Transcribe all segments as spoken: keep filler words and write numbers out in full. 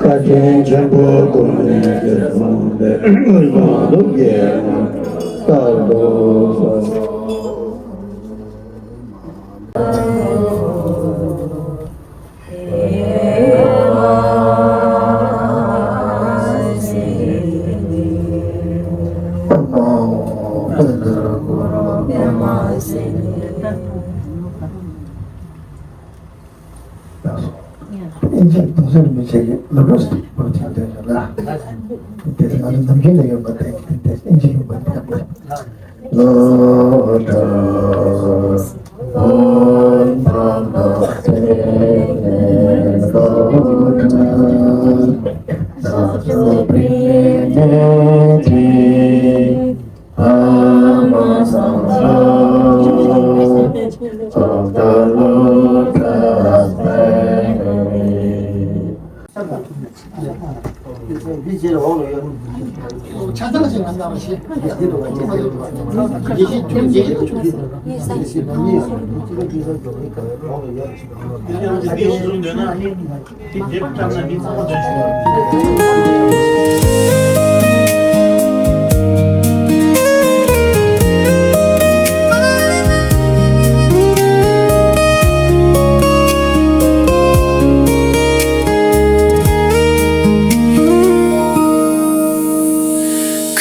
བཀའ་དྲིན་ཆེན་པོ་ཀུན་ལས་རྒྱལ་གསུངས་ཏེ། དབང་ལུགས་རྒྱལ་ལྟར་དུ་སོ། ཨིན་ཇི་རྡོ་སོལ་མི་བྱེད་ཀྱི་ལོ་རོ་སི་པོ་ཆགས་བསྡད་ཡོད་ལ། དེ་ང་ཚོ་ནམ་རྒྱུན་ལ་ཡོད་པ་དེ་དེ་ཨིན་ཇི་ཡོད་པ་དེ།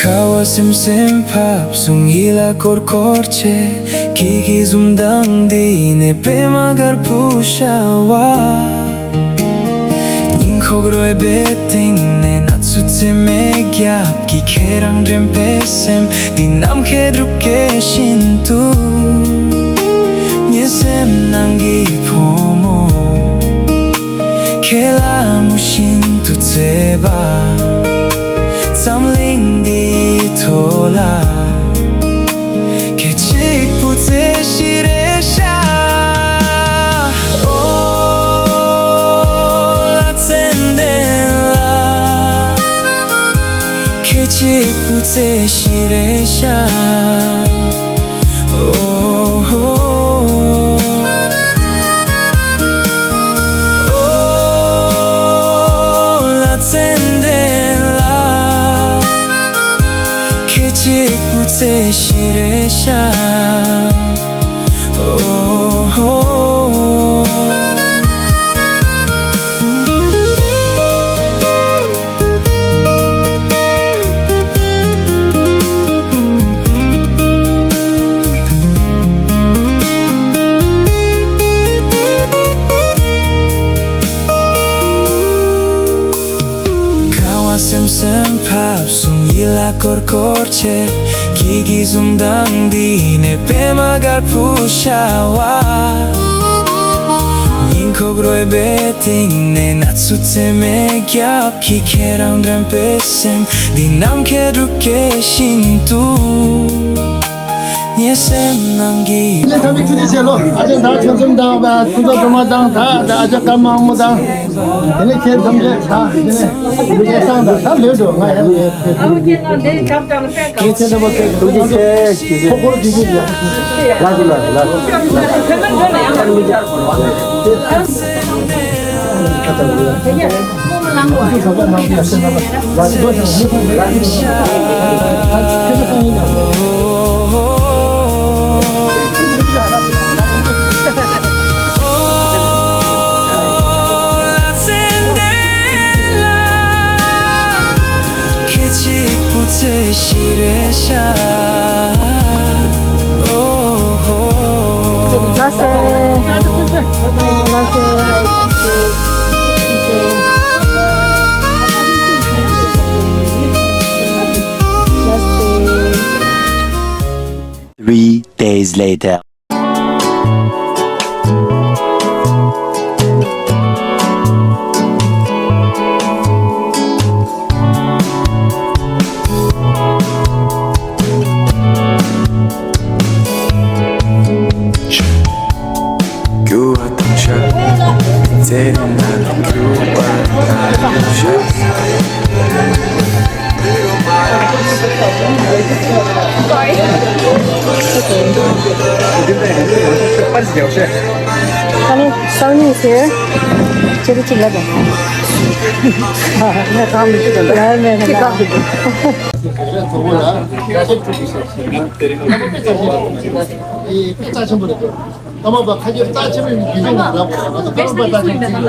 ཁ་བ་སིམ་སིམ་ཕབ་སོང་ཡིད་ལ་སྐོར་སྐོར་བྱེད། ཁྱེད་ཀྱི་འཛུམ་མདངས་འདི་ནས་པད་མ་དཀར་པོ་ཤར་བ། སྙིང་ཁོག་རོལ་པའི་གཏིང་ནས་ན་ཚོད་ཚད་མེད་རྒྱབ་ཀྱིས་ཁྱེད་རང་དྲན་པའི་སེམས་འདི་ནམ་མཁའི་འབྲུག་སྐད་བཞིན་དུ། ངའི་སེམས་ནང་གི་ཕོ་མོ་ཁྱེད་ལ་མུ་བཞིན་དུ་བརྩེ་བ། འཛམ་གླིང་འདིའི་ཐོག་ལ། ཁྱེད་གཅིག་པུ་བརྩེ་ཞིག་རེད་ཤག། ཨོ་ལ་ཙན་དན་ལ། ཁྱེད་གཅིག་པུ་བརྩེ་ཞིག་རེད་ཤག། ཨོ་ཧོ། ཨོ་ལ་ཙན་དན་ལ། ཁྱེད་གཅིག་པུ་བརྩེ་ཞིག་རེད་ཤག། ཨོ་ཧོ། ཁ་བ་སིམ་སིམ་ཕབ་སོང་ཡིད་ལ་སྐོར་སྐོར་བྱེད། ཁྱེད་ཀྱི་འཛུམ་མདངས་འདི་ནས་པད་མ་དཀར་པོ་ཤར་བ། སྙིང་ ཁོག་རོལ་པའི་སྟེང་ནས་ན་ཚོད་ཚད་མེད་རྒྱབ་ཀྱིས་ཁྱེད་རང་དྲན་པའི་སེམས་འདི་ནམ་མཁའི་འབྲུག་སྐད་བཞིན་དུ་ངའི་སེམས་ནང་གི། ཁྱེད་ཚང་མས་ཐུགས་རྗེ་ཆེ་ལོ། ཨ་ཅག་ད་ཆོལ་གསུམ་དང་ད་ཁྱུང་ཚང་སྒྲོལ་མ་དང་ད་ད་ཨ་ཅག་ཀརྨ་དབང་མོ་དང་དེ་ནས་ཁྱེད་ཐམས་ཅད་ད་དེ་ནས་སྐལ་བཟང་དང་ད་ལོས་འགྲོ་ང་ཡང་ཡོད། ཁྱེད་ཚང་མ་ཐུགས་རྗེ་ཆེ། ཐུགས་རྗེ་ཆེ། ལགས་སོ་ལགས་སོ་ལགས་སོ། Three days later. ཨ་ནི་སང་ཉིན་ཟེར། ཅེ་རི་གཅིག་ལ་དང་། ངས་ཁང་མི་གཅིག་ལ། ལ་མེད་ན་ལ། རྩ་ཆེན་པོ་རེད། ཀརྨ་པ་ཁ་སྐྱེངས་རྩ་ཆེན་པོའི་རྒྱུད་ལ་ལབ་དགོས་རེད། ང་ཚོ་ཀརྨ་པ་རྩ་ཆེན་རྩིས་ལ།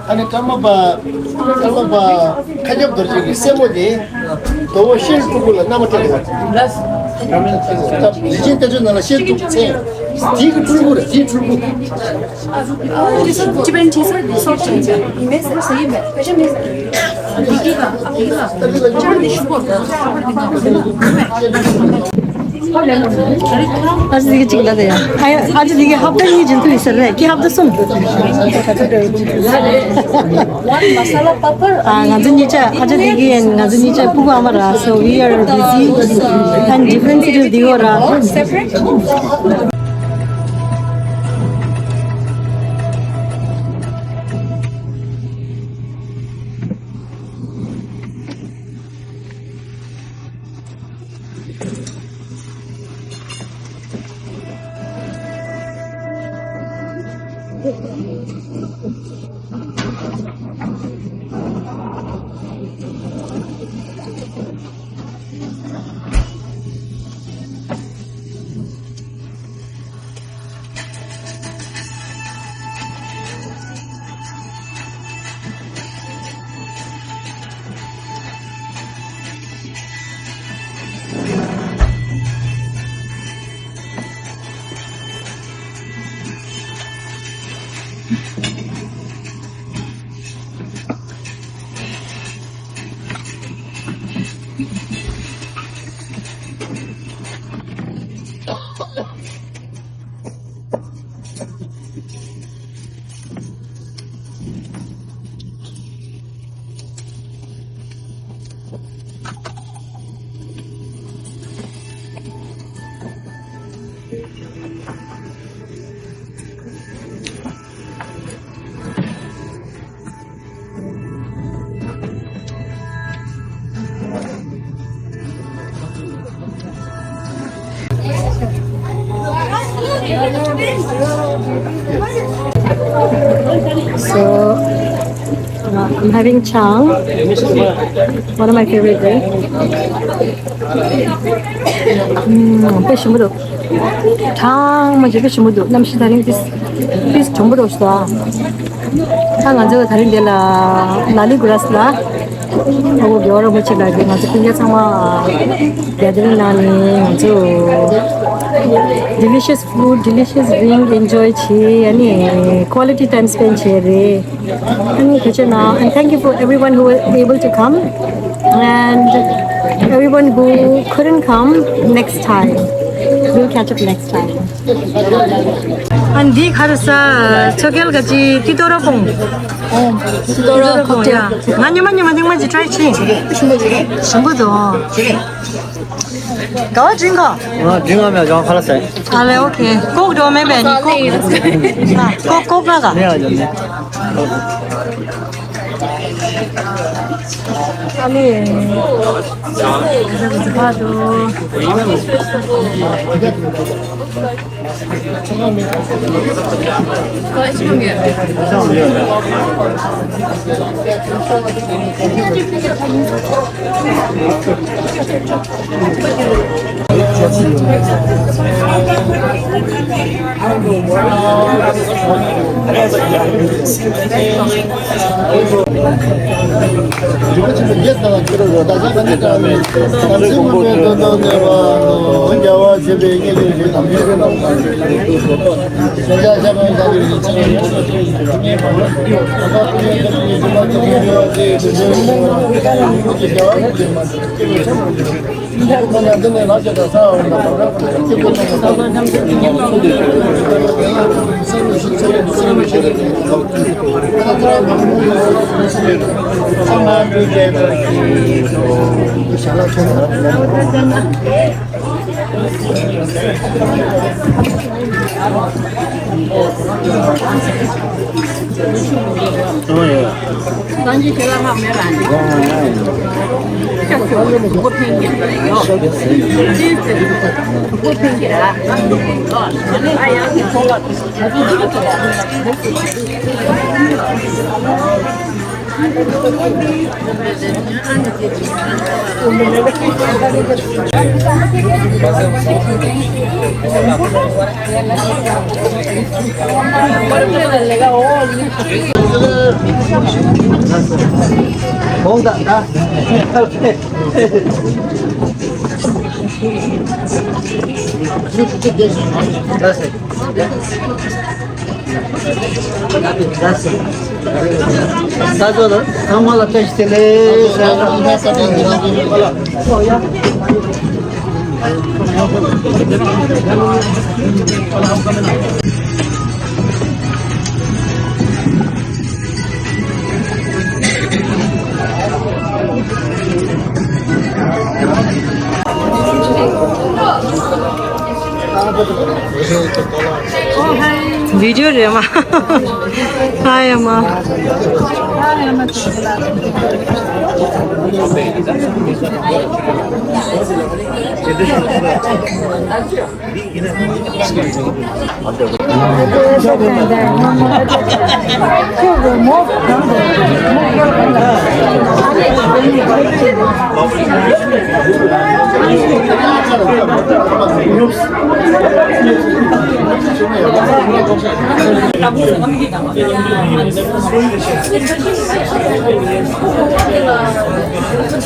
ཨ་ནི་ཀརྨ་པ་ཀརྨ་པ་ཁ་སྐྱེངས་རྡོ་རྗེ་གི་སྲས་མོ་དེ་དོ་བོ་ཤེལ་སྤྲུལ་སྐུ་ལ་མནའ་མ་སྤྲད་དགོས། རིན་ཆེན་གཏེར་ཆོས་ནང་ལ་ཤེལ་གྲུབ་ཚེ་དེའི་གི་སྤྲུལ་སྐུ་རེད། དེའི་སྤྲུལ་སྐུ། ཨ་ཅག་དེ་གཅིག་ལ་དེ་ཡ། ཨ་ཅག་དེ་གི་ཧབ་ཏ་གཉིས་རྒྱུན་མཐུད་ཡོད་ས་རེད། ཀི་ཧབ་ཏ་གསུམ། ཨ་ང་ཚོ་གཉིས་ཆ་ཨ་ཅག་དེ་གི་ཡན་ང་ཚོ་གཉིས་ཆ་ཕྲུ་གུ་ཨ་མ་ར། So we are busy and different city of the world. So, uh, I'm having chang, one of my favorite dish. ཨུམ། དཔེ་ཞིམ་པོ་འདུག་གྲང་མོ་ཅིག་དཔེ་ཞིམ་པོ་འདུག་གནམ་གཤིས་དེ་རིང་ཏིས་ཏིས་གྲང་པོ་འདུག་ཤག་ད་ང་ཚོ་དེ་རིང་འདི་ལ་ལ་ལི་གུ་རཱས་ལ་ཨ་ཁུ་རྒྱལ་བ་རིན་པོ་ཆེ་ལ་ང་ཚོ་སྤུན་ཀྱག་ཚང་མ་གྷེ་དར་རིང་གནང་ནས་ང་ཚོ་delicious food, delicious drink enjoy བྱས། ཨ་ནི་quality time spend བྱས་རེད། ཨ་ནི་ཐུགས་རྗེ་གནང་། And thank you for everyone who was able to come and everyone who couldn't come, next time. We'll catch up next time. ཨ་འདི་ག་རེ་ཟ། མཚོ་རྒྱལ་ག་ཅི་ཏི་ཏོ་ར་ཁོང་། ཏི་ཏོ་ར་ཁོང་ཡ། ང་ཉི་མ་ཉི་མ་ཐེངས་མ་ཅིག་try བྱེད། ཞིམ་པོ་འདུག་ག་བ་drink ག་ང་drink ཨ་མེད་ཀྱང་ཁ་ལག་ཟས། ཨ་ལེ་okay ཀོག་འགྲོ་མེད་པས་ནི་ཀོག་ཀོག་ཀོག་ག་ག་ཨ་ལེ། སངས་རྒྱས་ཆོས་ལ་ལྷག་མེད་ལ་ནི། ཤ་ཚ་བོ་གྲུ་གུ་འཕེན་གྱི་རེད་ཡོད། གྲུ་གུ་འཕེན་གྱི་ར། ཨ་ཡང་གི་ཚོ་ལ། ད་ཚོ་ལ་ཚང་མ་ལ་བཀྲ་ཤིས་བདེ་ལེགས། བི་ཌིའོ་རེད་མ། ཧ་ཡ་མ།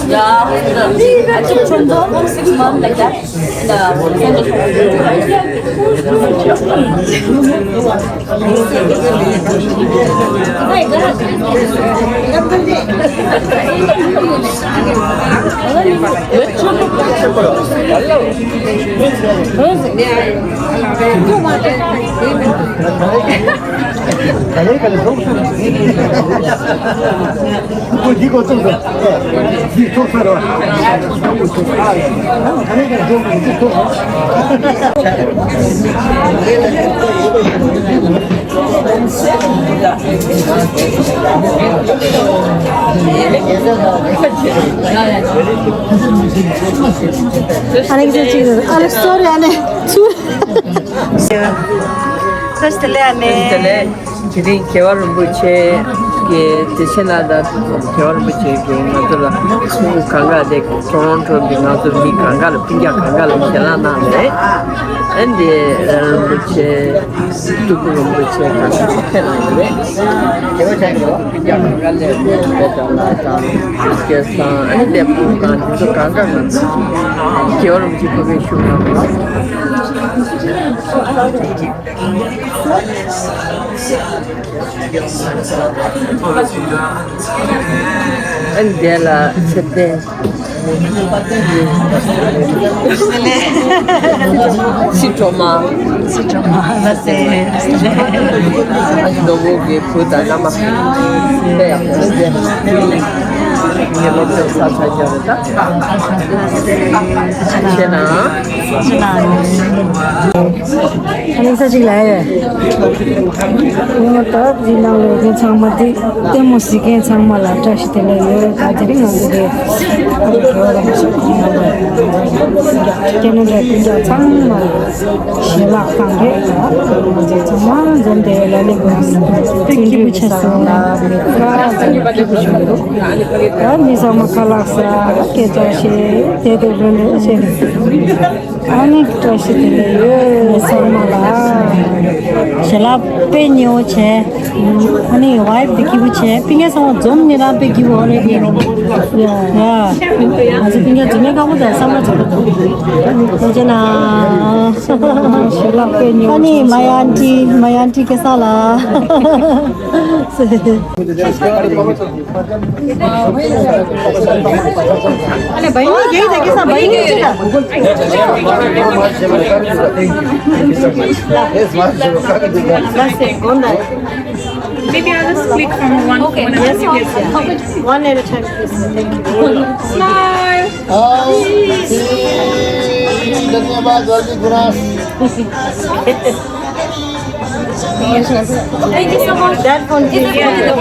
Yeah, I took Chonzo six months like that. ཨ་ལེགས་ཅིག་ཨ་ལེགས་སོ་རི་ཨ་ནེ་ཚུར། བཀྲ་ཤིས་བདེ་ལེགས་ཨ་ནེ། བཀྲ་ཤིས་བདེ་ལེགས། དེ་རིང་རྒྱལ་བ་རིན་པོ་ཆེ་གི་དེ་ཕྱི་ན་ད་རྒྱལ་བ་རིན་པོ་ཆེ་གི་ང་ཚོ་ལ་ཁོང་གང་ག་དེ་ཊོ་རོན་ཊོ་གི་ང་ཚོ་མི་གང་ག་ལ་སྤུན་ཀྱག་གང་ག་ལ་ཞལ་ལག་གནང་ནས། ཨ་ནི་རིན་པོ་ཆེ་སྤྲུལ་སྐུ་རིན་པོ་ཆེ་གང་ག་ཕེབས་གནང་ཡོད་རེད། རྒྱལ་བ་ཆེན་གྱི་སྤུན་ཀྱག་གང་ག་ལ་ལས་དང་སྐལ་བཟང་ཨ་ནི་ལས་ཕུག་གང་དེ་ཚོ་གང་ག་ང་ཚོ་རྒྱལ་བ་རིན་པོ་ཆེ་ཕ་གིར་བཞུགས་གནང་བ། ཨ་ནི་དེ་ལ་ཚེ་བརྟན། སི་གྲོ་མ། སི་གྲོ་མ་ལ་ཟེར། ཨ་ནི་ནོར་བུ་གི་བུ་དང་མནའ་མ། དཔེ་ཡག་པོ་རེད་དེ། ངའི་སློབ་སྦྱོང་ཚར་ཚར་རྒྱག་རེད་ད། ཆེ་ན། ཆེ་ན། ཨ་ནི་ས་ཅིག་ལ་ཡོད། ངོ་ཐོག་འདི་ནང་ལོགས་ཀྱི་ཚང་མ་འདི་ལྟད་མོ་གཟིགས་མཁན་ཚང་མ་ལ་བཀྲ་ཤིས་བདེ་ལེགས་ཡོད། ད་དེ་རིང་ང་ཚོ་འདི་ཁྱེད་རྣམ་པ་སྤུན་ཀྱག་ཚང་མ་ལ་ཞལ་ལག་བཏང་རེད། ད་ང་ཚོ་ཚང་མ་འཛོམས་ཏེ་ལ་ལས་དགོས་སེམས་འགུལ་བྱས་སོང་ལ་ད་སེམས་སྐྱིད་པོ་བྱུང་འདུག་ད་མི་ཚང་མ་ཁ་ལག་ཟ་སྐད་ཆ་བཤད་དེ་དེ་ལོན་ལོན་བྱས་ནས། ཨ་ནི་བཀྲ་ཤིས་བདེ་ལེགས་ཡོད་ཚང་མ་ལ། ཞལ་ལག་དཔེ་མཉེས་པོ་བྱས། ཨ་ནི་ཝའི་ཕི་དེ་སྐྱིད་པོ་བྱས། སྤུན་ཀྱག་ཚང་མ་འཛོམས་ནི་རང་དཔེ་སྐྱིད་པོ་རེད་དེ། ཡ། ང་ཚོ་སྤུན་ཀྱག་འཛོམས་ཡ་དཀའ་པོ་དང་བསམ་བློ་ཚོར་གི་འདུག་ཐུགས་རྗེ་གནང་། ཞལ་ལག་དཔེ་མཉེས་པོ། ཨ་ནི་མ་ཡ་ཨན་ཊི། མ་ཡ་ཨན་ཊི་ཁ་སང་ལ། Maybe I'll just click from one. Okay, yes, yes, yes. One at a time, please. Thank you. Smile. Thank you so much. That one, please. Yeah.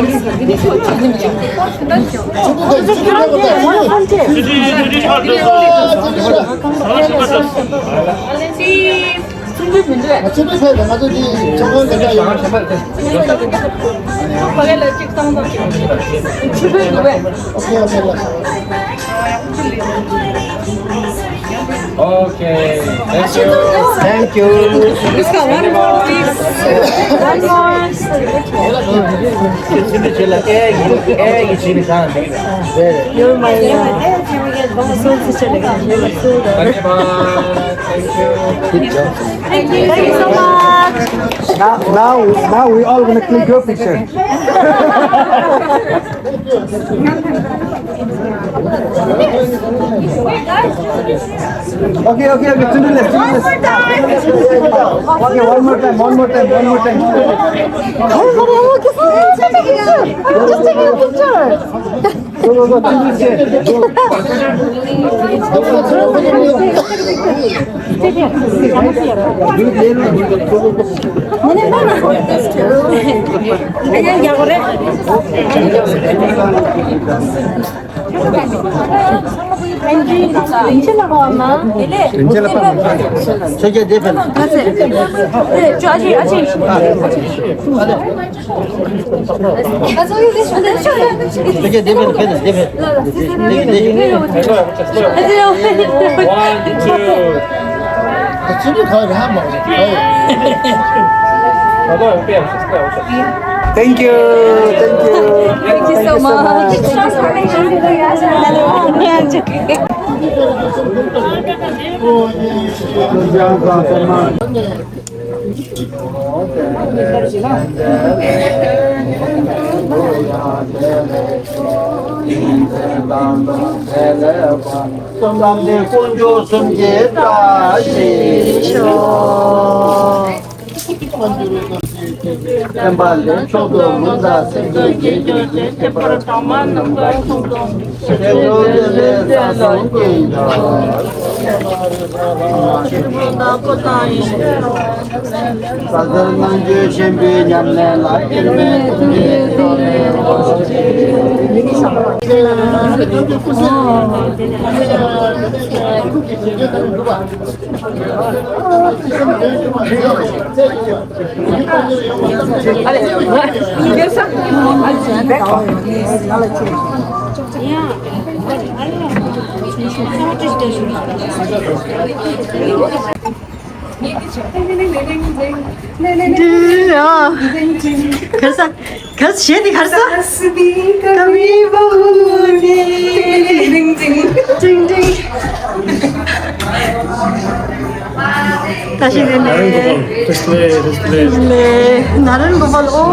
One phone tap. Cheese. ང་ཚོ་འདི་ཚོ་ཕེབས་ང་ཚོ་འདི་ཚོ་ཁང་ག་འདྲ་ཡོད། ཕ་གི་ལ་གཅིག་བཏང་དང་ཆུ་ཕུད་འདུག་པས། ཨོ་ཁེ་ཨོ་ཁེ་ལགས། Okay, thank you. Thank you. Just got one more, please. One more. You're my, uh, soul sister. Thank you. Good job. Thank you. Thank you so much. Now, now, now we all gonna click your picture. Okay, okay, okay. Tundu left, Tundu left. Okay, one more time, one more time, one more time. Hey, Maria, look, it's all, it's all a picture. Just taking a picture. One, two. Thank you, thank you. Thank you so much. བསོད་ནམས་ཀྱི་དཀོན་མཆོག་གསུམ་གྱི་བཀྲ་ཤིས་ཤོག་བསྟན་པ་ལས་མཆོག་ཏུ་མངོན་དང་སེམས་ཀྱི་རྒྱས་གྱུར་ཅིག་ཁྱད་པར་དྭངས་མ་རྣམ་དག་ཁོང་དུ། བཀྲ་ཤིས་བདེ་ལེགས། བཀྲ་ཤིས་བདེ་ལེགས། བཀྲ་ཤིས་བདེ་ལེགས། ནཱ་རན་གོ་པལ། ཨོ།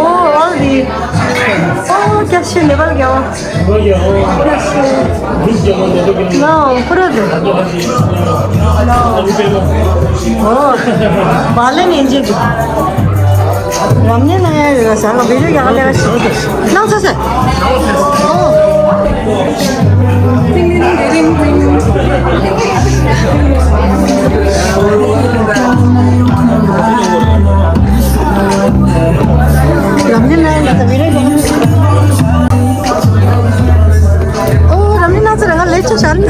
ཨོ། ཨོ་ལི། ཨོ་བཀྲ་ཤིས། ནེ་པཱལ་གྱི། ཨོ་བཀྲ་ཤིས། ནོ་ཁོ་ར་དེ། ནོ། ཨོ་བ་ལེ་ནེ་ཇེ་གི། རམ་ནེ་ན་ཡ་ཡོད་ས་ལ་བི་ཌིའོ་རྒྱག་ལེ་ཤི། ནང་ས་ས། ཨོ། རམ་ནེ་ན་ཡ་ཡོད་ས་བི་ཌིའོ་རྒྱག་ལེ་ཤི། ཨོ་རམ་ནེ་ན་ས་ར་ང་ལེ་ཆ་ཤར་ན།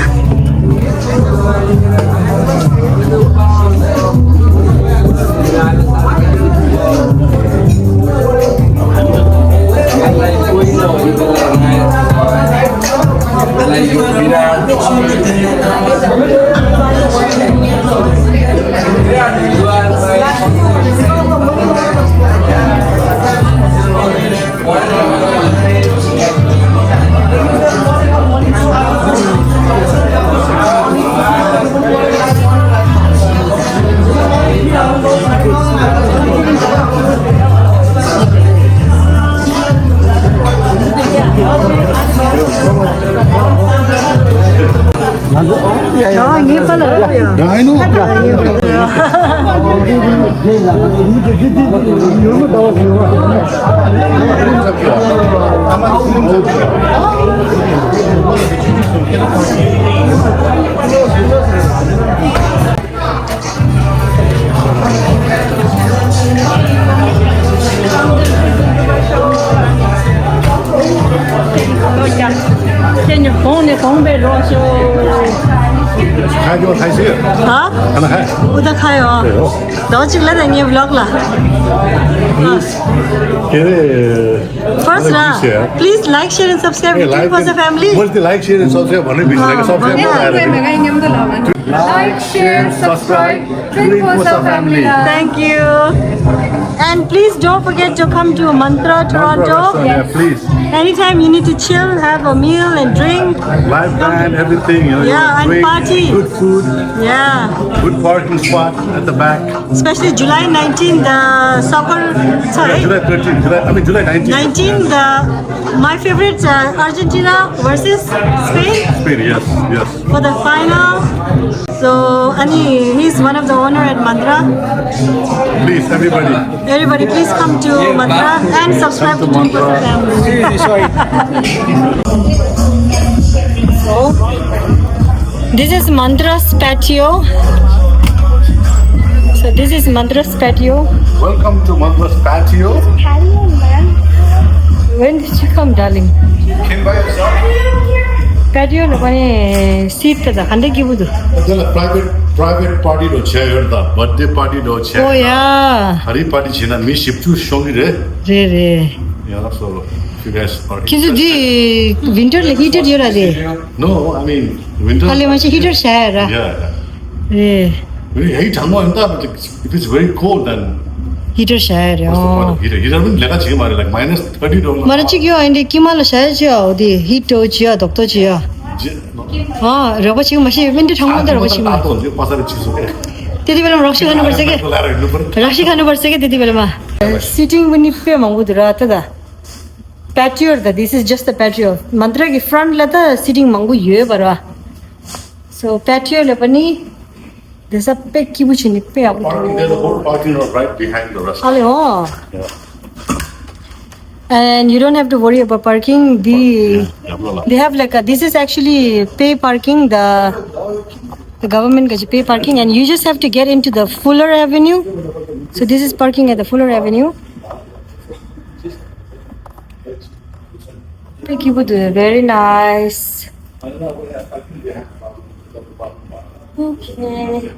ང་ཚོ། ཡ་ཡ། ཨ། ངའི་པཱ་ལགས། ཡ། ཡ། I know. ཁྱེད་གཉིས་གོང་ནས་གོང་འཕེལ་འགྲོ་ཤོག་ཁ་ཇོ་ཐའི་སི། ཧ། ཁ་ན་ཧ། ཨུ་ད་ཁ་ཡོ། ཨེ་ཡོ། ད་ཅིག་ལ་ད་ངའི་བི་ལོག་ལ། Please. ཁྱེད་རེ། First, like, ར། Share. Please like, share and subscribe to King Posa family. Must like, share and subscribe. Like, share, subscribe. Thank you. And please don't forget to come to Mantra Toronto. Mantra restaurant, yeah, please. Anytime you need to chill, have a meal and drink. Live band, everything, you know, yeah, and party. Good food. Yeah. Good parking spot at the back. Especially July nineteenth, the soccer, sorry. Yeah, July thirteenth, July, I mean, July nineteenth. Nineteen, the, my favorite, uh, Argentina versus Spain. Spain, yes, yes. For the final. So, Ani, he's one of the owner at Mantra. Please, everybody. Everybody, please come to Mantra and subscribe to Mantra family. So, this is Mantra's patio. So this is Mantra's patio. Welcome to Mantra's patio. Patio, man. When did you come, darling? Came by yourself? Patio ལ་ཁོ་ནི་seat དེ་ད་ག་འདྲ་སྐྱིད་པོ་འདུག་དེ་ལ་private, private party འདྲ་བྱས་ཡོད་ད། Birthday party འདྲ་བྱས་ཡོད་ད། Oh, yeah. ག་རེ་party བྱས་ན་མི་བཞི་བཅུ་ཤོང་གི་རེད། རེད་རེད། Yeah, so if you guys are ཁྱེད་ཚོ་འདི་winter ལ་heater ཡོད་ར་རེད། No, I mean, winter. ཕ་ལེ་མ་ཤི་heater བྱས་ཡོད་ར། Yeah, yeah. རེད། ཡ་ཡི་གྲང་མོ་ཡོང་ད། If it's very cold, then heater བྱས་ཡོད་རེད། What's the point of heater? Heater ལ་ལས་ཀ་བྱེད་མ་རེད། Like, minus thirty འགྲོ་མ་རེད། གཅིག་ཡོད། ཨ་འདི་དཀྱིལ་མ་ལ་བྱས་བྱས་ཡོད། འོ་དེ་heat འགྲོ་བྱས་ཡོད། རྡོག་རྡོག་བྱས་ཡོད། ཨ་རོགས་པ་ཅིག་མ་ཤེས་ཡོད། མི་འདི་གྲང་མོ་འདི་རོགས་པ་ཅིག་མ། དེ་དེ་བས་ལ་རོགས་ཤིག་ཧ་ནུ་བར་ཟེར་གི། རོགས་ཤིག་ཧ་ནུ་བར་ཟེར་གི་དེ་དེ་བས་ལ་མ། Seating བུ་ནི་དཔེ་མང་པོ་འདུག་ར་ད་ད། Patio རེད་ད། This is just the patio. Mantra གི་front ལ་ད་seating མང་པོ་ཡོད་པ་ར། So patio ལབ་པ་ནི་དེ་ས་དཔེ་སྐྱིད་པོ་བྱས་ནས་དཔེ་ཡག་པོ་འདུག Parking, there's a whole parking lot right behind the restaurant. ཨ་ལེ་ཨོ། Yeah. And you don't have to worry about parking. The, yeah, yeah, blah, blah. They have like a, this is actually pay parking. The, the government gives you pay parking, and you just have to get into the Fuller Avenue. So this is parking at the Fuller Avenue. Thank you, Buddha. Very nice. Okay.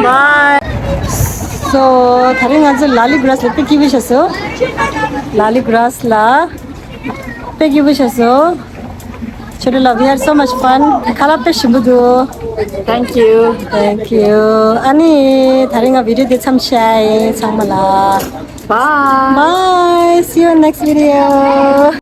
Bye. So, ད་རིང་ང་ཚོ་ལ་ལི་གྷ་ར་སི་ལ་དཔེ་སྐྱིད་པོ་བྱས་སོང་། ལ་ལི་གྷ་ར་སི་ལ་དཔེ་སྐྱིད་པོ་བྱས་སོང་། ཆོས་སྒྲོན་ལགས། We had so much fun. ཁ་ལག་དཔེ་ཞིམ་པོ་འདུག Thank you. Thank you. ཨ་ནི་ད་རིང་ང་བི་ཌི་ཡོ་དེ་མཚམས་བཞག་ཡིན། ཚང་མ་ལ། Bye. Bye. See you next video.